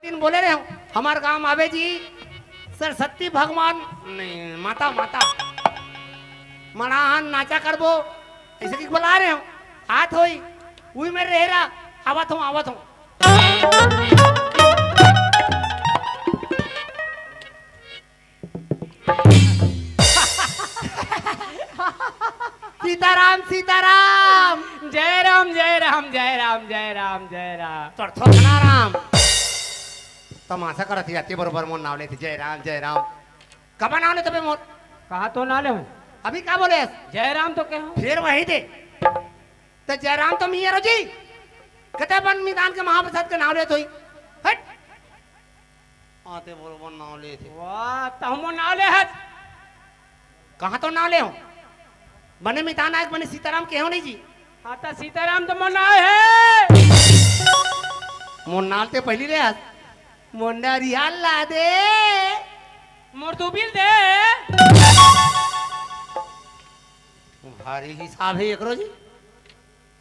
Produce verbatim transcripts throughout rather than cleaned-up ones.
दिन बोले रहे हूँ, हमार गांव आवे जी, सरस्वती भगवान, नहीं, माता, माता, मड़ाहन नाचा करबो, ऐसे कि बोला रहे हूँ, हाथ होई, उही मेरे रह रहा, आवत हूँ, आवत हूँ। सीताराम, सीताराम। जय राम, जय राम, जय राम, जय राम, जय राम। तोर थोथना राम। तमाशा करत ही जाती बरोबर मोर नाव लेती, जय राम, जय राम। कब नाव लेते बे मोर? कहा तो नाव ले हूँ। अभी का बोले? जय राम तो कहे हूँ। फिर वही दे। तो जय राम तो मियाँ रोजी। कते बन मितान के महाप्रसाद के नाव लेत होई। हट। आते बरोबर नाव लेथे। वाह, तहमो नाव ले हस। कहाँ तो नाव ले हो? बने मितान आए, बने सीताराम के हो नहीं जी। हाँ, तो सीताराम तो मोर नाव है। मोर नाव ते पहली ले हस। मोर नरिया ला दे। मोर दुबिल दे। भारी हिसाब है एकरो जी।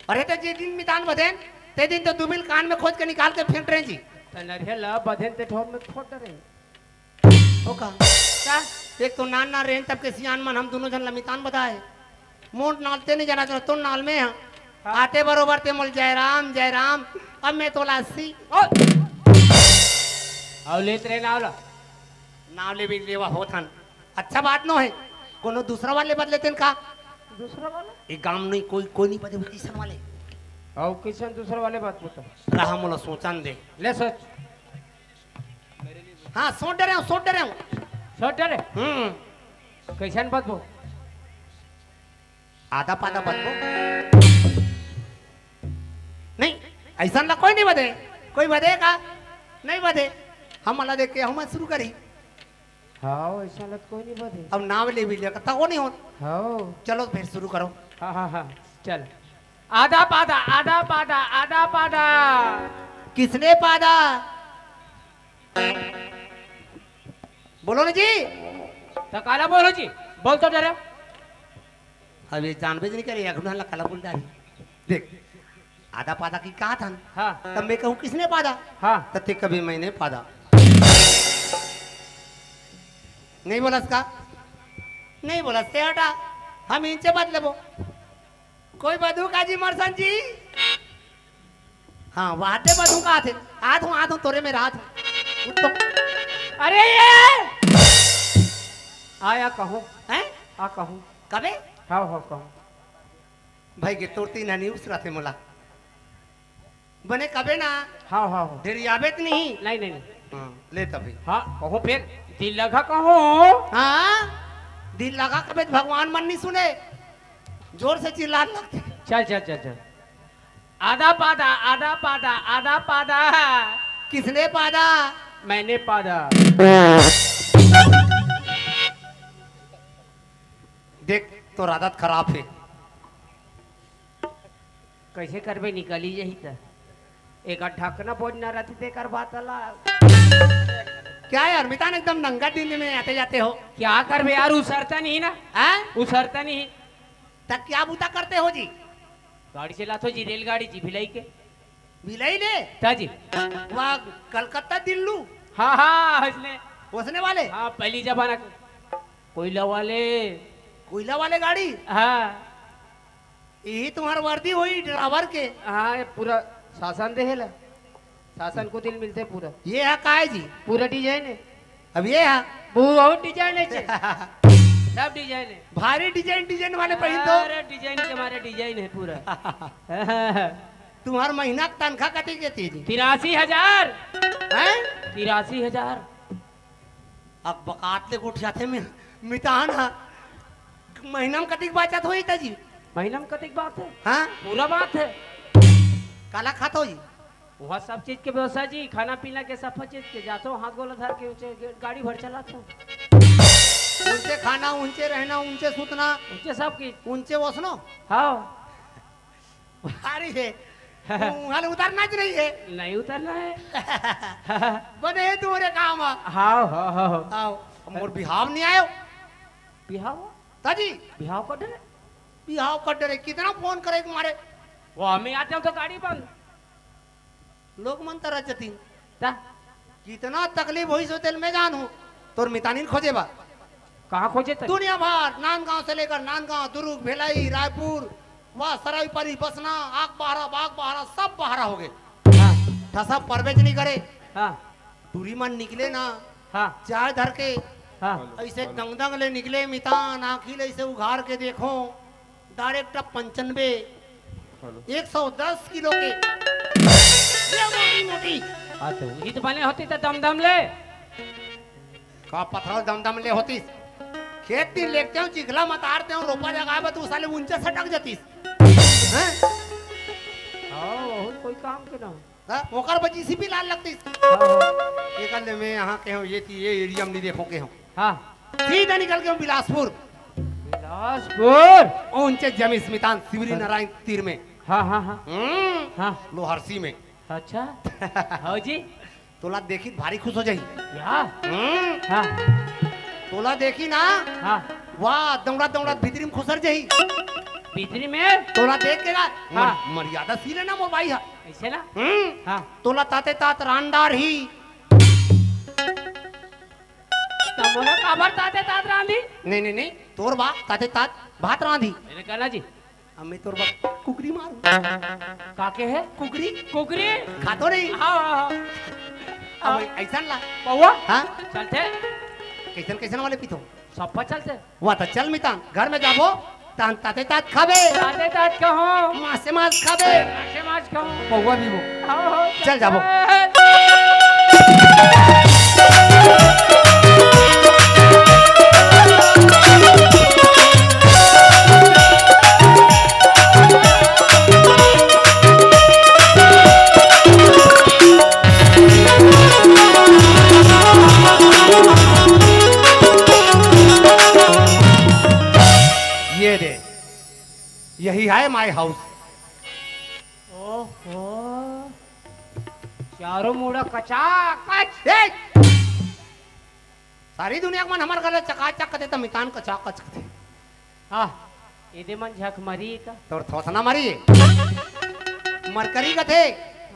अरे, तो जे दिन मितान बधेन, ते दिन तो दुबिल कान में खोज के निकाल के फेंक रहे जी। त नरिया ला बधेन ते ठोर में फोड़ डरे। हो का? का? एक तो नान ना रेन तब के सियान मन हम दोनों झन ला मितान बताए। मोर नाल ते नहीं जाना, तो नाल में हाँ। हाँ। आते बरोबर ते मोल जय राम, जय राम। अब मैं तो लासी। ओ! आओ लेत रहे नाव ला। नाव ले भी लेवा होत हन। अच्छा बात नो है। कोनो दूसरा वाले बदले तेन का? दूसरा वाला? ये गांव नहीं, कोई, कोई नहीं बदे तीसरा वाले। आओ किशन दूसरा वाले बात पूछो। रहा मोला सोचन दे। ले सोच। हाँ, सोच डरे हूँ, सोच डरे हूँ। सोच डरे? हम्म। कैसन बदबो? आधा पाधा बदबो। नहीं, ऐसा ला कोई नहीं बदे। कोई बदे का? नहीं बदे। हम वाला देख के हम शुरू करी। हाँ, ऐसा ला तो कोई नहीं बदे। अब नाव ले भी लिया, कथा को नहीं हो। हाँ। चलो फिर शुरू करो। हाँ, हाँ, हाँ, चल। आधा पाधा, आधा पाधा, आधा पाधा। किसने पाधा? बोलो ना जी। तो काला बोलो जी, बोल तो डरे। अब ये जानबे नहीं करे, अखुन ला काला बोल डाली। देख, आधा पाधा की कहा था? हाँ। तब मैं कहूँ किसने पाधा? हाँ। तब ते कभी मैंने पाधा। नहीं बोलस का? नहीं बोलस ते हटा। हम इनसे बात लेबो। कोई बधू का जी मरसन जी? हाँ, वादे बधू का आथे। आत हूँ, आत हूँ, तोरे में रात हूँ। उठ तो। अरे ये! आया कहूँ। हैं? आ कहूँ। कबे? हाँ, हाँ, कहूँ। भाई के तोर तीन हनी उसरा थे मोला। बने कबे ना? हाँ, हाँ, हाँ। ढेरियाबे त नहीं? नहीं, नहीं, नहीं। हाँ, ले तभी। हाँ, कहो फिर। दिल लगा कहो। हाँ? दिल लगा कबे त भगवान मन नहीं सुने। जोर से चिल्लान लगथे। चल, चल, चल, चल। आधा पाधा, आधा पाधा, आधा पाधा। किसने पाधा? मैंने पाधा। देख, तोर आदत खराब हे। कैसे करबे, निकली जही त। एक ढकना बोझ न रहती तेकर बात अलग। क्या यार, मितान एकदम नंगा दिन में आते जाते हो। क्या करबे यार, उसरता नहीं ना। हैं? उसरता नहीं। तब क्या बूता करते हो जी? गाड़ी चलाथो जी, रेलगाड़ी जी, भिलाई के। भिलाई ले? ता जी। वहाँ कलकत्ता दिल्लू? हाँ, हाँ, उसने। उसने वाले? हाँ, पहली जमाना के। कोयला वाले। कोयला वाले गाड़ी? हाँ। यही तुम्हार वर्दी होई ड्राइवर के। हाँ, ये पूरा शासन देहेला। शासन को दिल मिलते पूरा। ये है काय जी? पूरा डिजाइन है। अब ये है। बहुत डिजाइन है जी। सब डिजाइन है। भारी डिजाइन, डिजाइन वाले पहिन तो। अरे डिजाइन के मारे डिजाइन है पूरा। तुम्हार महीना के तनखा कति के थी जी? तिरासी हजार। हैं? तिरासी हजार। अब बकात ले गोठियाथे में मितान हा। महीना में कतिक बाचत होई ता जी? महीना में कतिक बात है? हाँ? पूरा बात है। काला खात हो जी? वहाँ सब चीज के व्यवस्था जी, खाना पीना के, सब चीज के। जातो हाथ गोला धर के उनसे गे-, गाड़ी भर चलातो। उनसे खाना, उनसे रहना, उनसे सुतना। उनसे सब की। उनसे वसनो? हाँ। अरे हे, वहाँ ले उतरना च नहीं है। नहीं उतरना है। बने हे तुम्हारे काम आ। हाँ, हाँ, हाँ, हाँ। आओ, मोर बिहाव नहीं आयो। बिहाव? ताजी? बिहाव कर डरे? बिहाव कर डरे। कितना फोन करे तुम्हारे? वो हमें आते हो तो गाड़ी बंद। लोग मन तरह जतीन। ता? इतना तकलीफ होइस होथे तेला मैं जानहूं, तोर मितानिन खोजे बर। कहाँ खोजे तैं? दुनिया भर, नांदगांव से लेकर नांदगांव, दुर्ग, भिलाई, रायपुर, वाह, सरायपाली, बसना, आग बहारा, बाग बहारा, सब बहारा हो गए। हाँ। ठसा परबेच नहीं करे। हाँ। टूरी मन निकले ना, हाँ। चाय धर के, हाँ। ऐसे दंग दंग ले निकले मितान, आँखी ले ऐसे उघार के देखों, डायरेक्ट पंचानबे, हेलो। एक सौ दस किलो के। ये मोटी मोटी। हाँ, तो वही तो बने होती तो दम दम ले। का पथरल दम दम ले होतीस? खेत दिन लेगतेंव, चिखला मतारतेंव, रोपा जगाए बर, तू साले ऊंचा सटक जातीस। हैं? हाँ, बहुत कोई काम के ना। हाँ, ओकर बर जीसीबी लान लगतीस। हाँ, हाँ। एकर ले मैं यहाँ के हूँ, ये ती-, ये एरिया में नहीं देखो के हूँ। हाँ। सीधा निकल के हूँ बिलासपुर। बिलासपुर? ऊंचे जमीन स्मितान शिवरी हाँ। नारायण तीर में। हाँ, हाँ, हाँ। हम्म, हाँ। लोहरसी में। अच्छा। हाँ जी। तोला देखी भारी खुश हो जाही। या? हम्म। हाँ। तोला देखी ना? हाँ। वाह, दौड़त दौड़त भीतरी में खुसर जाही। भीतरी में? तोला देख के ना, हाँ। मर-, मर्यादा सीले ना मोर बाई हा। ऐसे ना? हम्म। हाँ। तोला ताते तात रांड डारही। त मोला काबर ताते तात रांधी? नहीं, नहीं, नहीं, तोर बा ताते तात भात रांधी। मैंने कहना जी। अब मैं तोर बा कुकरी मारू। काके है? कुकरी। कुकरी? खातो नहीं। हाँ, हाँ, हाँ। अब हाँ। ऐसन ला। पौवा? हाँ? चलते? कैसन कैसन वाले पीतो? सप्पा चलते। वाह, त चल मितान, घर में जाबो, तान ताते तात खाबे। ताते तात कहो। मासे मास खाबे। मासे मास कहो। पौवा भी वो। हाँ, हाँ, चल जाबो। चल। ये दे, यही है my house। ओहो, चारों मुड़ा कचाकच। ए! सारी दुनिया के मन हमर घर ला चकाचक कथे, त मितान कचाकच कथे। हाँ, एदे मन झक मरी का? तोर थोथना मरी। मरकरी कथे।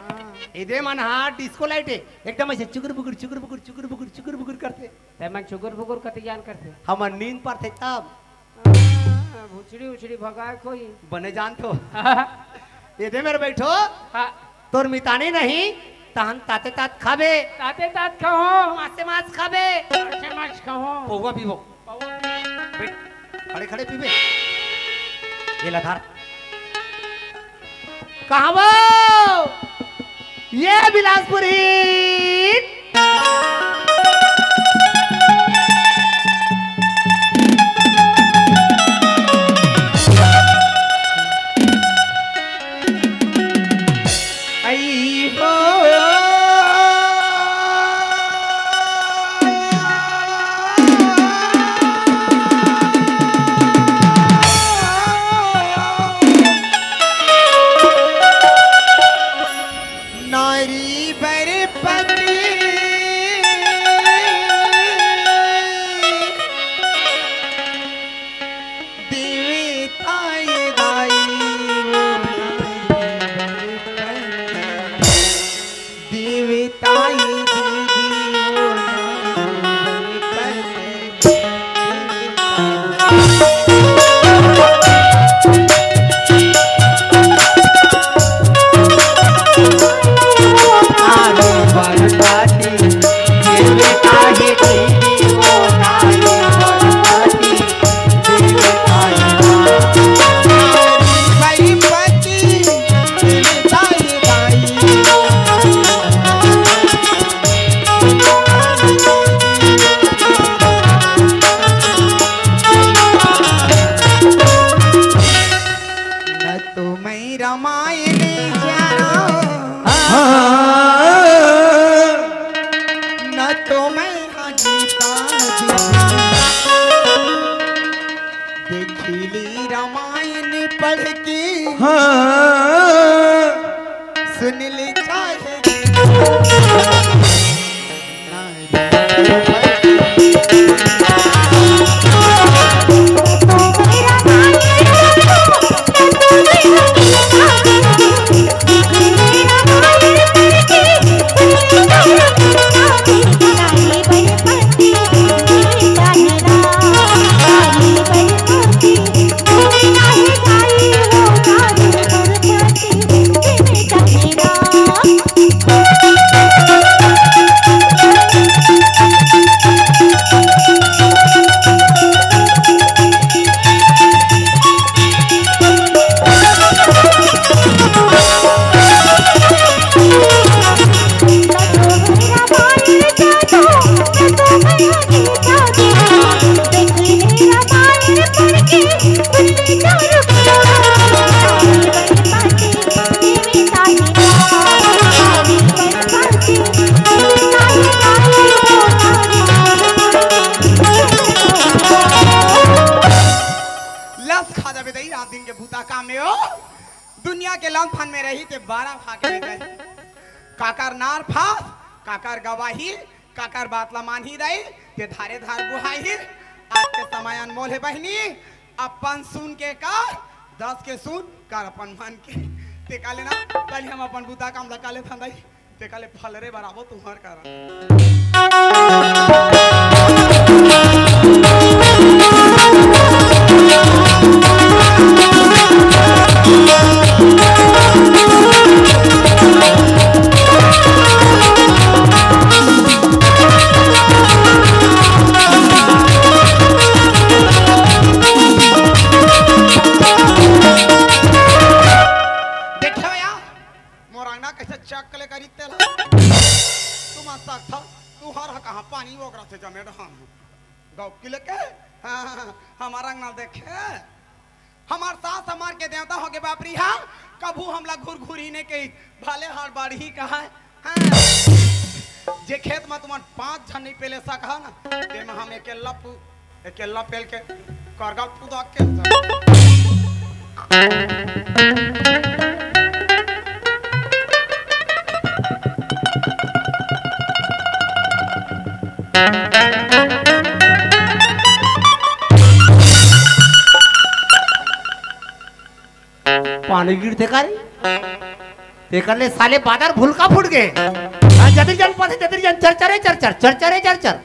हाँ। एदे मन हा डिस्को लाइट है, एकदम ऐसे चुकुर बुकुर, चुकुर बुकुर, चुकुर बुकुर, चुकुर बुकुर करथे। ते मन चुकुर बुकुर कति जान करथे। हमर नींद परथे तब। हाँ, भुचड़ी उचड़ी भगाए कोई। बने जान तो। एदे मेर बैठो। हाँ। तोर मितानी नहीं, तहन ताते तात खाबे। ताते तात खाओ। मासे मास खाबे। मासे मास खाओ। पौवा पीबो। पौवा। बैठ, खड़े खड़े पीबे। ये ला धार। कहाँ वो? ये बिलासपुर ही। आई हो। नारी बर पति देवताई दाई वो नारी बर पति। देवताई दीदी वो नारी बर पति। न तो मैं रामायण जाना, हाँ। न तो मैं गीता जी। देखिली रामायण पढ़ के, हाँ। सुन ले चाहे दुनिया के लंथन में रही ते बारह भाग में रही। काकर नार फास, काकर गवाही, काकर बात ला मानही दाई, ते धारे धार बुहाही। आज के समय अनमोल हे बहिनी, अपन सुन के कर, दस के सुन कर अपन मन के। ते का लेना, पहले हम अपन बुता काम ला का लेथन दाई। तेका ले फलरे बराबर तुम्हर करा। देखो यार, मोर अंगना कैसे चक ले करी तेला। तुम आ सकता, तुहर ह कहाँ पानी ओकरा से जमे रहन। गौ की लेके, हाँ, हमार अंगना देखे। हमार सास हमार के देवता होगे बाप री, हाँ। कभू हमला घुर घुर ही नहीं कही, भले हर बार ही कहा, हाँ। जे खेत में तुमन पांच झन नहीं पेले सका ना, ते में हम अकेला पू-, अकेला पेल के करगा पूदा के। पानी गिरथे का रे? तेकर ले साले बादर भुलका फूट गे। हाँ, जतरी जन पाथे, जतरी जन चर चरे चर चर, चर चरे चर चर।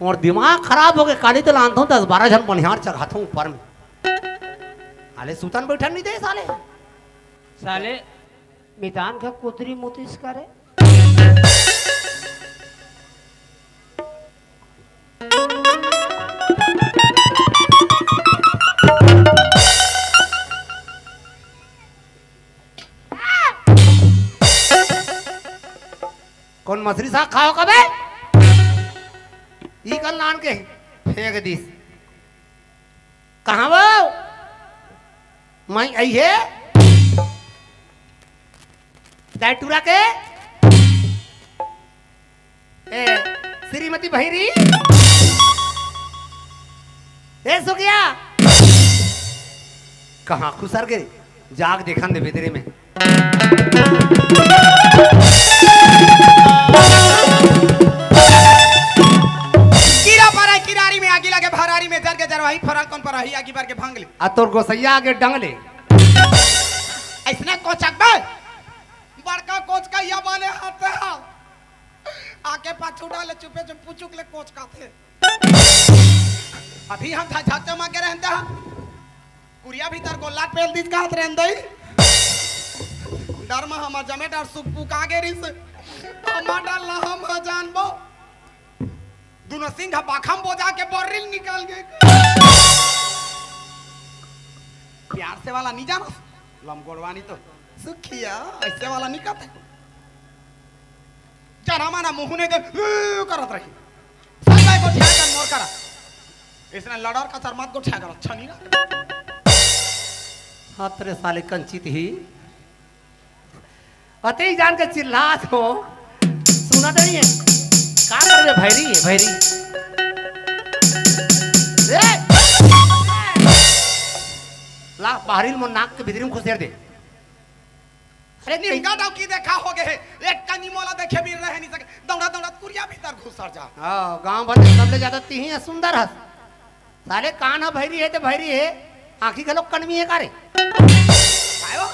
मोर दिमाग खराब होगे, काली तो लानथों दस बारह झन बनिहार चघाथों ऊपर में। साले सुतन बैठन नहीं दे साले। साले मितान का कुतरी मुतिस करे। कौन मछरी साग खाओ का बे? ई कल लान के फेंक दिस। कहाँ वो? मैं आई है? दाई टूरा के? ए, श्रीमती भैरी? ए, सुगिया? कहाँ खुसर गे? जाग देखन दे भीतरी में। कीरा परे किरारी में, आगी लगे भरारी में, जर के जरवाही, फरल कौन पर रही, आगी बर के भांग ले। आ तोर गोसैया आगे डंग ले। ऐसने कोचक बे, बड़का कोचका या बाने हाथ है। आके पाछू डाले, चुपे चुप पुचुक ले कोचका थे। अभी हम झकझक चमक के रहते हैं। कुरिया भीतर गोला पेल दीस कहत रहन दई। डर में हमर जमे डर सुख पुका गे रहिस। हमर डर ला हम ह जानबो। दुनो सिंह बाखम बोजा के बर्रिल निकल गे। प्यार से वाला नहीं जानो। लमगोड़वानी तो सुखिया ऐसे वाला नहीं कहते। जना माना मुँह ने के, "ऊ," करत रही। सब भाई गोठिया कर मोर करा। इसने लड़र का चरमात गोठिया कर, अच्छा नहीं ना। हाथ रे साले कंचित ही। अते ही जान के चिल्लात हो। सुना तो नहीं है। का करबे भैरी है, भैरी। ए! ला, बाहरी मोर नाक के भीतरी में खुसेर दे। अरे निमगा डौकी देखा हो गए हे। एक कनी मोला देखे भी रहे नहीं सके। दौड़ा दौड़ा कुरिया भीतर घुसर जा। हाँ, गांव भर में सबले ज्यादा तिही है सुंदर हस। साले कान ह भैरी हे ते भैरी हे, आँखी घलो कनमी हे का रे? आयो,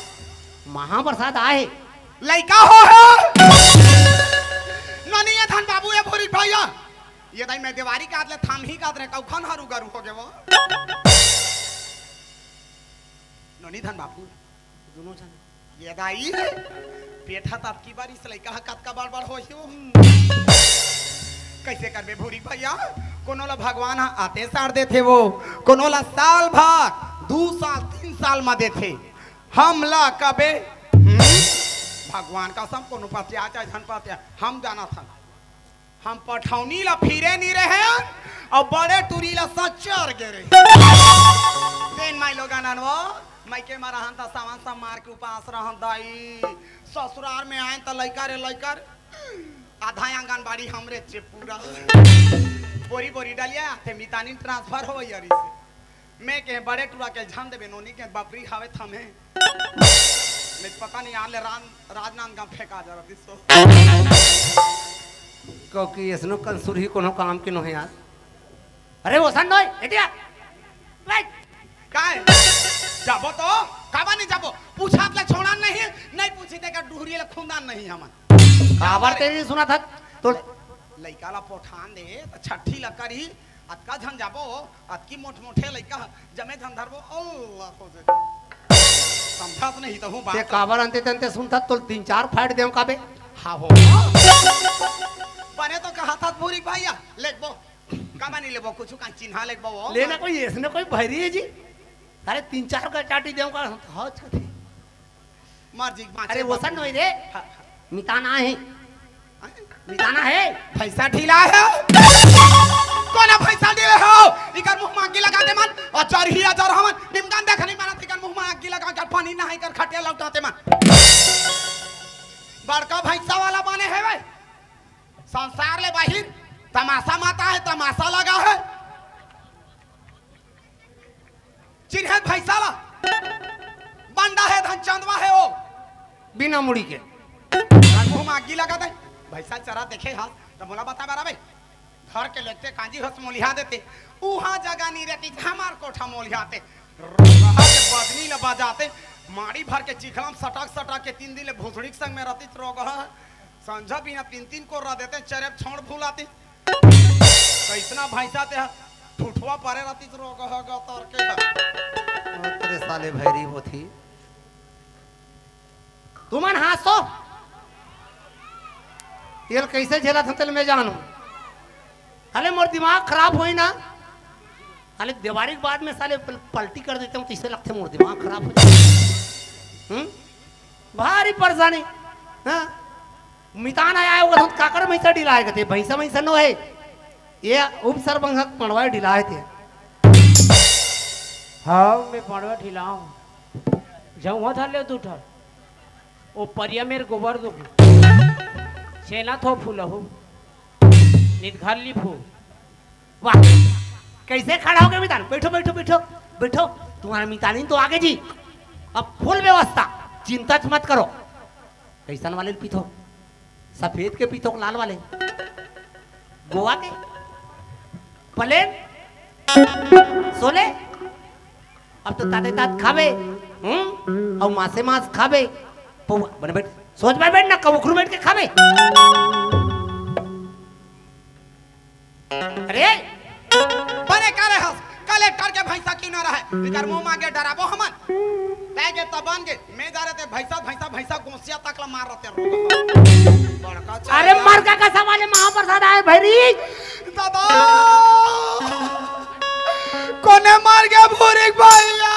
महाप्रसाद आए। लइका हो हे। ननी ये धन बाबू ये भूरी भैया। ये दाई मैं देवारी काट ले थाम ही काट रे कौखन हरू गरू हो गए वो। ननी धन बाबू। दोनों झन। ये दाई, पेट ह ततकी बार इस लइका ह कतका बड़ बड़ होही हो। कैसे करबे भूरी भैया? कोनो ला भगवान ह आते सार देथे वो, कोनो ला साल भर, दू साल, तीन साल म देथे। हम ला कबे, हम्म? भगवान कसम कोनो पतिया चाहे झन पतिया, हम जानत हन। हम पठौनी ला फिरे नी रहे अउ बड़े टूरी ला सचर गे रहे। तेन माई लोगन अनवो, मइके म रहन त सावन सब मार के उपास रहन दाई। ससुरार में आयन त लइका रे लइका रे, आधा आंगनबाड़ी हमरे चे पूरा। बोरी बोरी डलिया, ते मितानी ट्रांसफर हो यारी से। मैं के बड़े टुरा के झन देबे, नोनी के बबरी हावे थमे। मैं पता नहीं आले रान, राजनांदगांव फेंका जा रहा दिसो। क्योंकि इसनो कंसुर ही कोनो काम के नोहे यार। अरे वो सन नोय, एटिया। राइट। काय? जाबो तो? काबा नहीं जाबो? पूछात ले छोड़ा नहीं, नहीं पूछी ते का डुहरी ले खुंदान नहीं हमन। काबर तेरी सुना था? तो लइका ला पोठान दे, त छठी ला करी, अतका झन जाबो, अतकी मोट मोटे लइका, जमे झन धरबो, अल्लाह हो जाए। समझत नहीं तो हूँ ते बात। काबर अंते तंते सुनता तो तीन चार फाइट देव काबे। हाँ हो। बने तो कहा था भूरी भैया, लेकबो। काबा नहीं लेबो, कुछ कान चिन्हा लेकबो वो। लेना कोई, इसने कोई भैरी है जी। अरे तीन चार का चाटी देव का, हाँ, अच्छा थी। मर जी, बाँचे अरे, वो सन बाबू। नोई रे। हाँ, हाँ। मिताना है। हाँ? मिताना है। भैंसा ढीला है। कोन भैंसा ढीले हो? इकर मुँह मा आगी लगा दे मन। अजर ही अजर हमन। निमगान देख नहीं मानत, इकर मुँह मा आगी लगा के पानी नहाई कर खटिया लौटाते मन। बड़का भैंसा वाला बने है भाई। संसार ले बाहिर तमाशा माता है, तमाशा लगा है। चिन्हे भैंसा ला, बंडा है, धन चंदवा है वो। बिना मुड़ी के। अउ मुँह मा आगी लगा दे। भैंसा चरा देखे हस, त मोला बता बरा बे। घर के लेते कांजी हस मोलिहा देते। उहाँ जगह नहीं रहती, हमार कोठा मोलिहाते। रोगहा के बदनी ल बजाते, माड़ी भर के चिखलम सटक सटक के तीन दिन ले भोसड़ी के संग में रहती रोगहा। संझा बिना तीन तीन कोर्रा देते, चरे छोड़ भूलाती। कैसना भैंसा ते ह, ठुठवा परे रहती तो रोग ह ग तर के ह। ओ तेरे साले भैरी होती। तुमन हाँसो। तेल कैसे झेला था तेल मैं जानू। अरे मोर दिमाग खराब होई ना। अरे देवारी के बाद में साले पल-, पलटी कर देते हूँ तो इससे लगते मोर दिमाग खराब हो जाए। हम्म? भारी परेशानी। हाँ? मितान आया होगा तो काकर भैंसा ढीला है कहते, भैंसा भैंसा नो है। ये उपसरपंच पड़वा ढीला है ते। हाँ, मैं पड़वा ढीला हूँ। जाऊँ वहाँ था ले दू ठा। ओ परिया मेर गोबर दो। छेना थो फूलहू। नित घर ली फू। वाह, कैसे खड़ा हो गए मितान? बैठो, बैठो, बैठो, बैठो। तुम्हारा मितानी तो आगे जी। अब फुल व्यवस्था, चिंता मत करो। कैसन वाले पीथो? सफेद के पीथो, लाल वाले? गोवा के? प्लेन? सोले? अब तो ताते तात खाबे, हम्म? अउ मासे मास खाबे। पौवा, बने बैठ, सोच में बैठ ना, कब उखरू बैठ के खाबे। अरे, बने करे हस, कलेक्टर के भैंसा क्यों ना रहे, इकर मुँह मांगे डराबो हमन। तै के तबन के, मैं जा रहे ते भैंसा, भैंसा, भैंसा गोसिया तक ला मार रहते रोग। बड़का अरे, चला। मर का कसम वाले महाप्रसाद आए भैरी। दादा, कोने मार गया भूरिक भैया?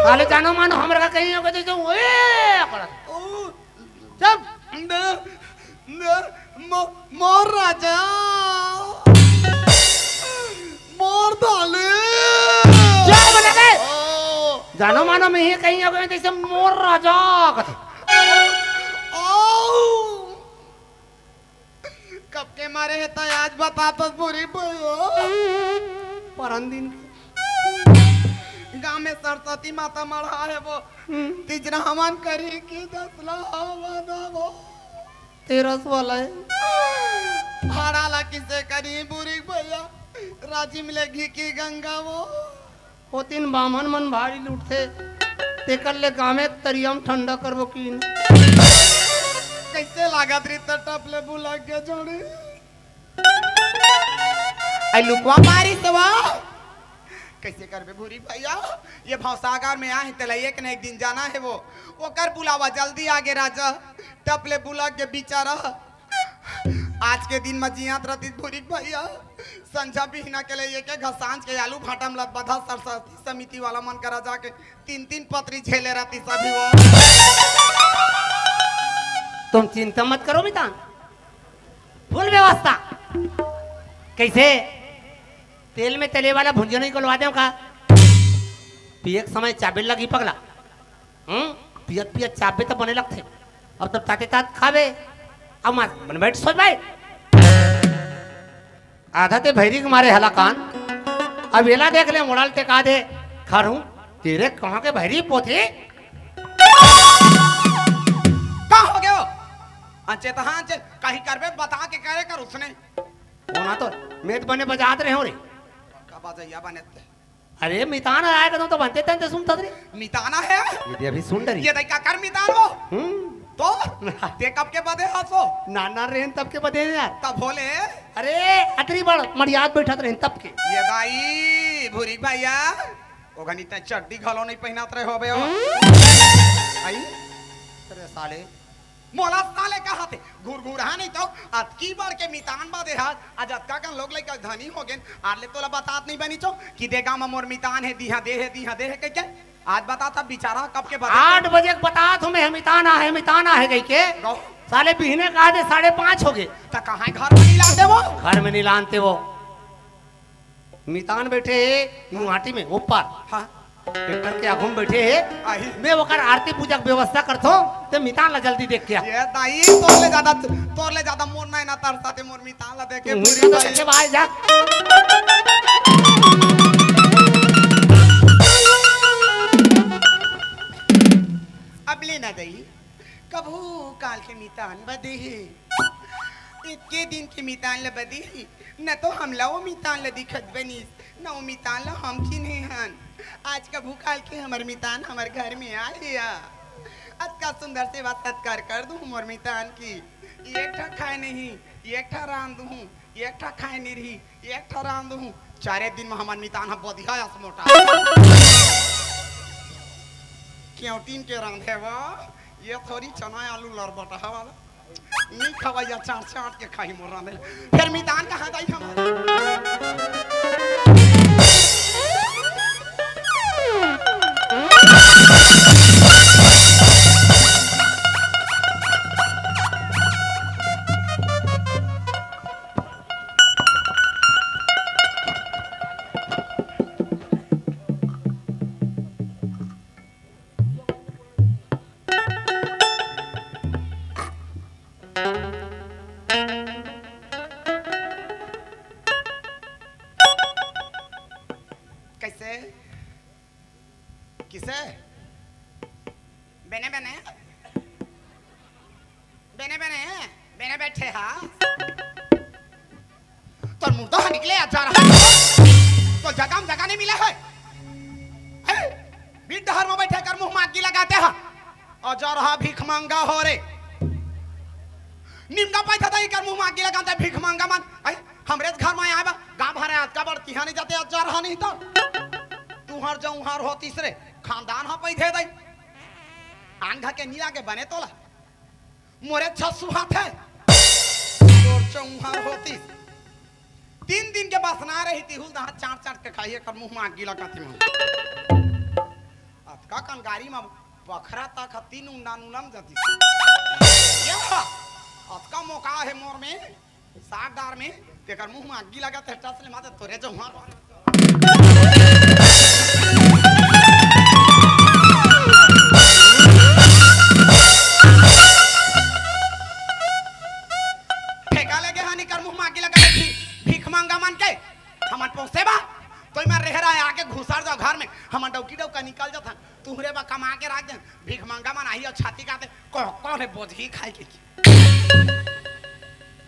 अरे जानो मानो हमरा का कहीं होगा तो, तो ओए, चुप। न, न, मो-, मोर राजा, मोर धाले। जय बना दे। जानो मानो मैं ही कहीं होगा जैसे मोर राजा। कब के मारे है तो आज बता तो पूरी बोलो। परन दिन के गाँव में सरस्वती माता मढ़ा है वो। हम्म। तीजरा हवन करी की दसला हवन वो। तेरस वाला है। भाड़ा ला किसे करी बुरी भैया। राजी मिले घी की गंगा वो। ओ तीन बामन मन भारी लूटथे, तेकर ले गामे तरियम ठंडा करबो कीन। कैसे लागत री त टप ले बुला के जोड़ी। आई लुकवा मारी सवा। कैसे करबे भूरी भैया? ये भवसागर में आहे, तेला एक न एक दिन जाना है वो। ओकर बुलावा जल्दी आगे राजा, टप ले बुला के बिचारा। आज के दिन म जियात रतिस भुरिक भैया, संझा बिहना के ले एक एक घांव सांझ के आलू भाटा म लदबदहा सरस्वती समिति वाला मन करा जाके तीन तीन पतरी झेले रतिस अभी वो। तुम चिंता मत करो मितान, फुल व्यवस्था। कैसे? तेल में तले वाला भुंजो नहीं, कोलवा देंव का? पिए के समय चाबे लगी पगला। हम्म, पियत पियत चाबे त बने लगथे। अब तब ताते तात खाबे। अब मत बन, बैठ सोच भाई। आधा ते भैरी के मारे हला कान। अब एला देख ले, मोड़ाल टेका दे। खर हूँ, तेरे कहाँ के भैरी पोथी? का हो गयो? अंचे तहाँ अंचे, कहीं करबे बता के करे कर उसने। होना तो, मैं तो बने बजात रहे हो रे। का बजैया बने ते? अरे मितान आय कदम तो बनते तन ते सुनता रे। मितान आय? ये दे अभी सुन डरी। ये दे का कर मितान वो? हम्म। तो ते कब के बदे हस वो? नाना रेन तब के बदे यार। तब होले? अरे अतरी बड़ मड़ियात बैठत रेन तब के। ये दाई भूरी भैया, ओघनी ते चड्डी घलो नहीं पहनात रहे होबे हो। आई? अरे साले, मोला साले कहा थे, घुरघुरहा नहीं तो अतकी बड़ के मितान बदे हस, आज अतका कन लोग लइका धनी हो गेन, आर ले तोला बतात नहीं बनी चो कि दे गाँव म मोर मितान हे, दिहा दे हे, दिहा दे हे कह के। आज बता था बेचारा कब के बदे आठ बजे के बतात हूँ मैं, मितान आहे, मितान आहे कह के। गौ। साले बिहने कहा थे साढ़े पाँच हो गे। त कहाँ घर में नहीं लाते वो? घर में नहीं लानते वो। मितान बैठे हे मुहाटी में ऊपर। हाँ। ट्रैक्टर के आगू में बैठे हे। आही। मैं ओकर आरती पूजा के व्यवस्था करथो, ते मितान ला जल्दी देख के आ। ये दाई, तोर ले ज्यादा, तोर ले ज्यादा मोर ना, ना तरसा ते मोर मितान ला देखे तू पूरी मुझे तो भाई। देखे भाई जा। अब ले ना दई, कभू काल के मितान बदे हे। इतके दिन के मितान ल बदे हे, न तो हमला वो मितान ल दिखत बनिस, न वो मितान ल हम चिन्हे हन। आज कभू काल के हमर मितान हमर घर में आ लिया। अतका सुंदर सेवा सत्कार कर दूँ मोर मितान की। एक ठा खाए नहीं, एक ठा रांध दूँ, एक ठा खाए नहीं रही, एक ठा रांध दूँ। चारे दिन में हमर मितान ह बदिहा अस मोटा। क्यों टीन के रांधे वो? ये थोड़ी चना आलू लरबटहा वाला। नी खवैया चाट चाट के खाई मोर रांधे। फिर मितान कहाँ जाई हमार? कैसे? किसे? बेने बेने? बेने बेने? बेने बैठे हा? तोर मुर्दा ह निकले आ जा रहा है। तो जगह में जगह नहीं मिला है। हैं? बीच डहर में बैठे कर मुंह में आगी लगाते हा। आ जा रहा भीख मांगा हो रे। निमगा पैसा दई कर मुंह में आगी लगाते भीख मांगा मन। हैं? हमरे घर में आए बा, गांव भर आए, अतका बड़ तिहानी जाते आ जा रहा नहीं तो। तुहर जो उहार होतीस रे, खानदान ह पैधे दई। आंग के नीला के बने तोला। मोरे छसु हाथ है। तोर चौहार होतीस। तीन दिन के बसना रही, तिहुल दहा चाट चाट के खाई, एकर मुंह में आगी लगाती मन। अतका कन गाड़ी में बखरा तक ह, तीन उंडान उलम जाती। ये हा, अतका मौका है मोर में, सागदार में, तेकर मुंह में आगी लगा, ते टस ले माते तोरे जो हुआ। ठेका लगे हानि कर मुंह में आगी लगा, भी-, भीख मांगा मन के, हमन पोसे बा, तो मैं रेहरा आके घुसर जाओ घर में, हमन डौकी डौका निकल जाथन, तुहरे बा कमा के रख देन, भीख मांगा मन आही और छाती काटे, को-, कौन है बोझी खाए के की?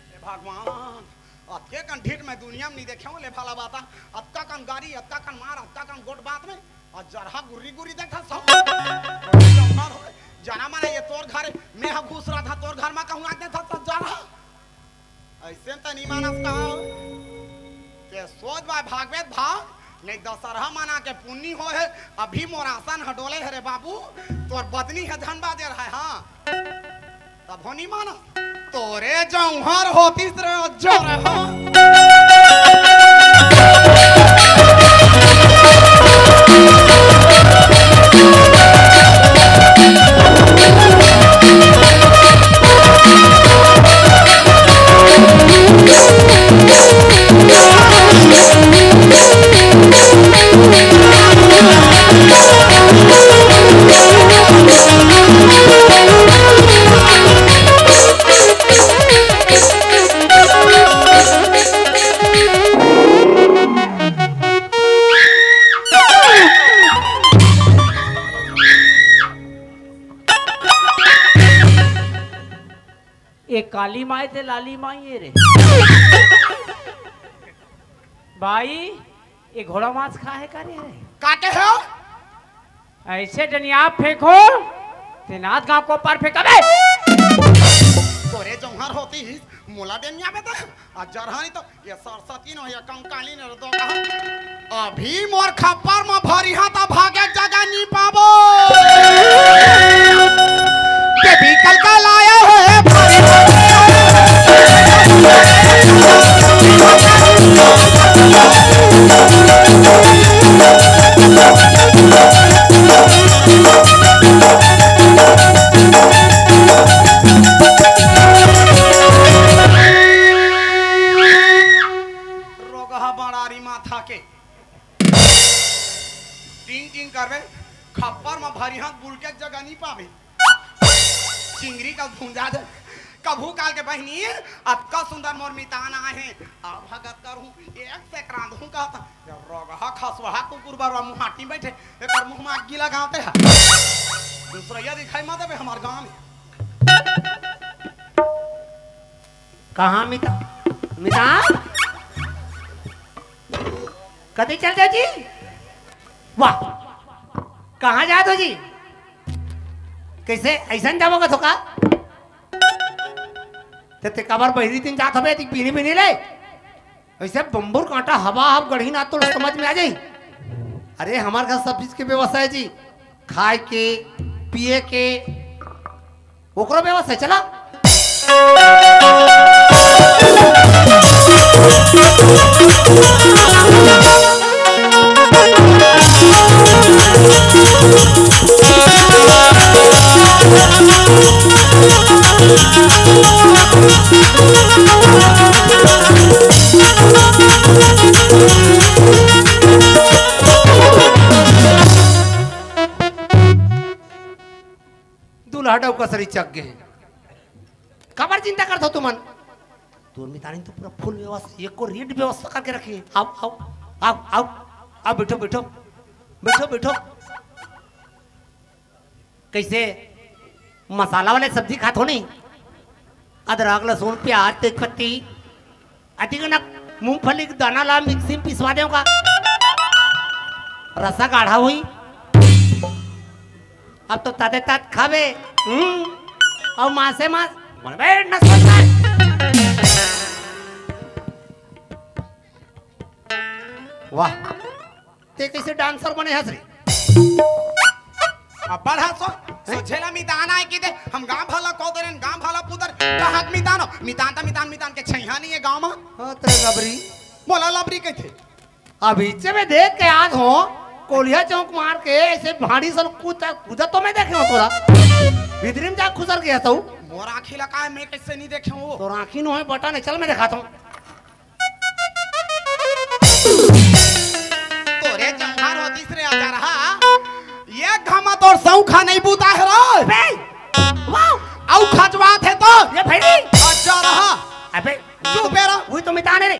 हे भगवान, अतके कन ढीठ मैं दुनिया में नहीं देखे हूँ, ले भाला बाता, अतका कन गारी, अतका कन मार, अतका कन गोट बात में, और जरहा गुर्री गुर्री देखा सब। जौहर होए, जना माने ये तोर घर, मैं ह घुस रहा था तोर घर में कहूँ आके था सब जरहा। ऐसे त नहीं मानस कहा। ते सोच भाई भागवेत भाग, नहीं दशहरा मना के पुन्नी हो है, अभी मोर आसन ह डोले है रे बाबू, तोर बदनी है धन बाजे रहा है, हाँ। तब हो नहीं मानस। तोरे जौहर होतिस रे अज्जो रे, हाँ। ए काली माई ते लाली माई ए रे। भाई, ए घोड़ा मांस खाहे का रे? काटे हो? ऐसे डनिया फेंको, तेनाथ गांव को पार फेंका बे। तोरे जौहर होतिस, मोला डनिया बे त। आ जरहानी तो ये सरस्वती नो, ये कंकाली ने दो कहा। अभी मोर खप्पर म भरिहा त भागे जगह नी पाबो। देवी कलकलाया है भरिहा। रोगहा बड़ारी माथा के। टिंग टिंग करबे, खप्पर म भरिहा त बुलके जगह नी पाबे। चिंगरी का भूंजा दे। कभू काल के बहिनी, अतका सुंदर मोर मितान आए हे। अब भगत करहूं, एक से रांधहूं कहत हे। ये रोगहा खसवहा कुकुर बरवा मुहाटी बैठे, एकर मुंह म आगी लगावते हे। दूसरइया दिखाई मत देबे हमर गांव में। कहाँ मिता-, मितान? कति चल जाओ जी? वाह, कहाँ जात हो जी? कइसे अइसन जाबो का थोका? ते, ते काबर बहिरी दिन जात हबे, एती बीनी बीनी ले? अइसे बम्बूर कांटा हवा हब गढ़ही ना तो समझ में आ जाई। अरे, हमर घर सब चीज के व्यवस्था हे जी, खाए के, पिए के, ओकरो व्यवस्था हे, चला। दूल्हा डउका सरी चक गे। काबर चिंता करत हो तुमन? तोर मितानी तो पूरा फुल व्यवस्था, एको रेड व्यवस्था करके रखे हे। आओ, आओ, आओ, आओ, आओ, बैठो, बैठो, बैठो, बैठो। कइसे मसाला वाले सब्जी खात हो नहीं? अदरक, लहसुन, प्याज, तेजपत्ती, अतिक ना मूंगफली के दाना ला मिक्सी में पिसवा देव का? रसा गाढ़ा होई। अब तो ताते तात खाबे। हम्म। अउ मांसे मांस। बोले, "बे, न सोच ना।" वाह। ते कइसे डांसर बने हस रे? अब्बड़ हस ओ, सोझे ला मितान आए कि दे, हम गांव भला को दे रेन, गांव भला पुदर, कहाक मितान ओ, मितान ता मितान, मितान के छैहा नहीं हे गांव मा। हाँ, तेरे लबरी। बोला लबरी कहिथे। अभी से मैं देख के आज हो, कोलिया चौक मार के ऐसे भाड़ी सन कूदा, कूदा तो मैं देखे हो तोला। भीतरी में जा खुसर गया तू। मोर आँखी ला काय मैं कइसे नहीं देखे हो? तोर आँखी नो हे बटन हे, चल मैं देखात हूँ। तोरे जंघार होतिस रे अजरहा, ये घमा तोर सौखा नहीं बूता हे रे। बे, वाओ। अउ खजवात हे तो। ये भैरी। अजरहा। अबे, चुप हे रे। वही तो मितान हे रे।